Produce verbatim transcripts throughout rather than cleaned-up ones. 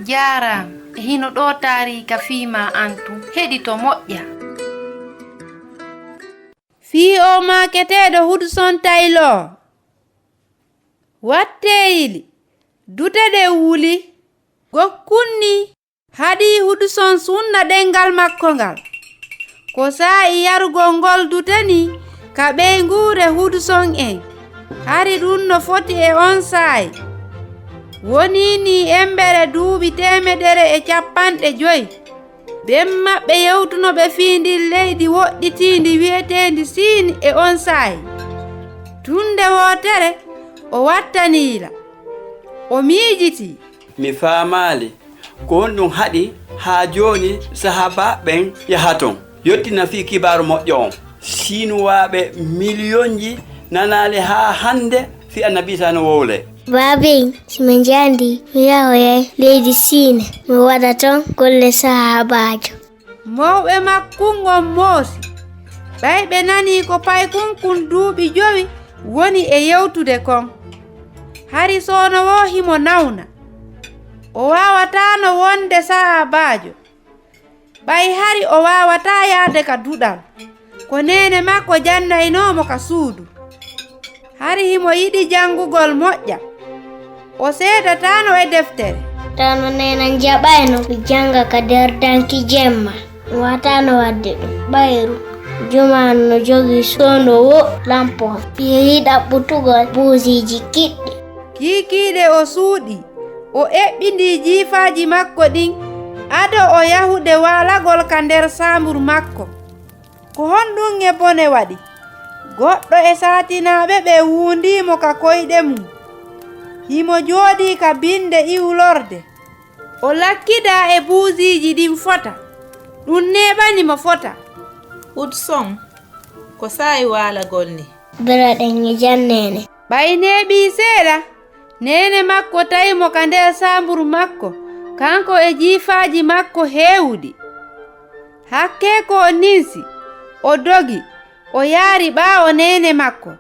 Jaaraama. E hino ɗoo taariika fii maa an tun. Heɗito moƴƴa. Fii oo maaketeeɗo Hudson Taylor. Wattee yili, dute ɗen wuli, gokkun nii haɗii Hudson sunna ɗemngal makko ngal. Ko saa'i yarugol ngol dute nii ka ɓeynguure Hudson en, hari ɗun no foti e on saa'i. Wonii nii embere duuɓi teemedere e cappanɗe joy. Ɓen maɓɓe yewtuno ɓe fii ndin leydi woɗɗitiindi wi'eteendi Siin e on saa'i. Tun nde wootere, o wattani yila. O miijitii. Mi faamaali ko honɗun haɗi haa jooni sahaabaaɓe ɓen yaha ton, yottina fii kibaaru moƴƴo on. Siinuwaaɓe miliyonji nanaali haa hannde fii Annabi Iisaa no wowlee. Baabey, si mi njahdii, mi yahoyay leydi Siine, mi waɗa ton golle sahaabaajo. Mawɓe makkun on moosi, ɓay ɓe nanii ko paykun kun duuɓi jowi woni e yewtude kon. Hari soono woo himo nawna. O waawataano wonde sahaabaajo. Ɓay hari o waawataa yaade ka duɗal, ko neene makko jannaynoo mo ka suudu. Hari himo yiɗi janngugol moƴƴa. O seedataano e deftere. Tawa no neene an jaɓayno mi jannga ka nder danki jemma. Mi waawataano waɗde ɗun. Ɓayru, juma an no jogii soono woo lampo an. Mi yehi ɗaɓɓutugol buusiiji kiɗɗi. Kiikiiɗe o suuɗii, o eɓɓindii jiifaaji makko ɗin, ado o yahude waalagol ka nder saambur makko. Ko honɗun e bone waɗi? Goɗɗo e saatinaaɓe ɓen wuundii mo ka koyɗe mun. Himo jooɗii ka binnde iwlorde. O lakkidaa e buusiiji ɗin fota. Ɗun neeɓani mo fota. Hudson, ko saa'i waalagol nii. Biraɗen e janneene. Ɓay neeɓii seeɗa, neene makko tawi mo ka nder saambur makko, kanko e jiifaaji makko heewuɗi. Hakkee ko o ninsi, o dogi, o yaari ɓaawo neene makko.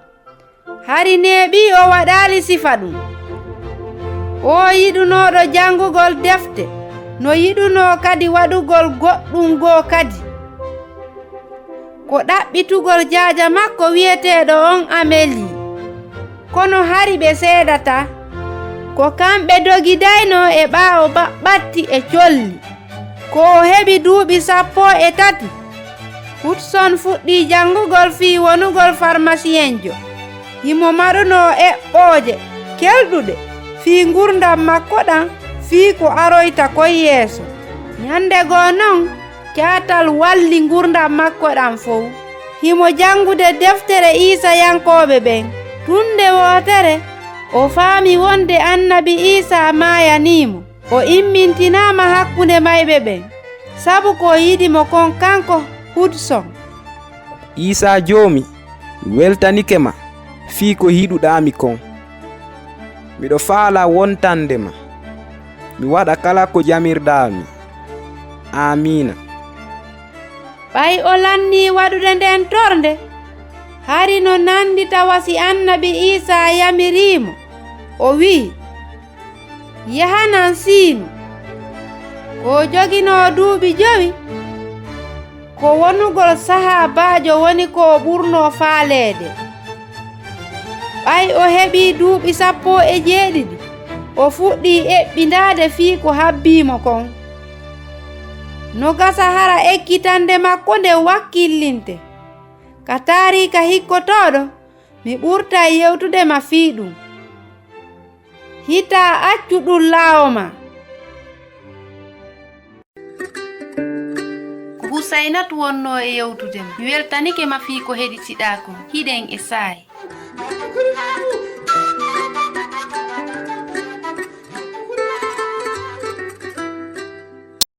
Hari neeɓii o waɗaali sifa ɗun. Oo yiɗunooɗo janngugol defte, no yiɗunoo kadi waɗugol goɗɗun goo kadi. Ko ɗaɓɓitugol jaaja makko wi'eteeɗo on Ameli. Kono hari ɓe seedataa. Ko kamɓe dogidaynoo e ɓaawo baɓɓatti e colli. Ko o heɓi duuɓi sappo e tati, Hudson fuɗɗii janngugol fii wonugol farmasiyenjo. Himo marunoo eɓɓooje kelɗuɗe fii ngurndan makko ɗan, fii ko aroyta kon yeeso. Ɲande goo non, caatal walli ngurndan makko ɗan fow. Himo janngude deftere Iisayankooɓe ɓen. Tun nde wootere, o faami wonde Annabi Iisaa maayanii mo. O immintinaama hakkunde mayɓe ɓen, sabu ko o yiɗi mo kon kanko Hudson. Iisaa Joomi, mi weltanike ma fii ko hiɗuɗaa mi kon. Miɗo faalaa wontande ma. Mi waɗa kala ko ƴamirɗaa mi. Aamiina. Ɓay o lannii waɗude nden tornde, hari no nandi tawa si Annabi Iisaa yamirii mo, o wi'i, "Yahanan Siinu." Ko o joginoo duuɓi jowi, ko wonugol sahaabaajo woni ko o ɓurnoo faaleede. Ɓay o heɓii duuɓi sappo e jeeɗiɗi, o fuɗɗii eɓɓindaade fii ko habbii mo kon. No gasa hara ekkitande makko nden wakkillinte. Ka taariika hikkotooɗo, mi ɓurtay yewtude ma fii ɗun. Hitaa accu ɗun laawo maa. Ko Husaynatu wonnoo e yewtude ma. Mi weltanike ma fii ko heɗitiɗaa kon. Hiɗen e saa'i.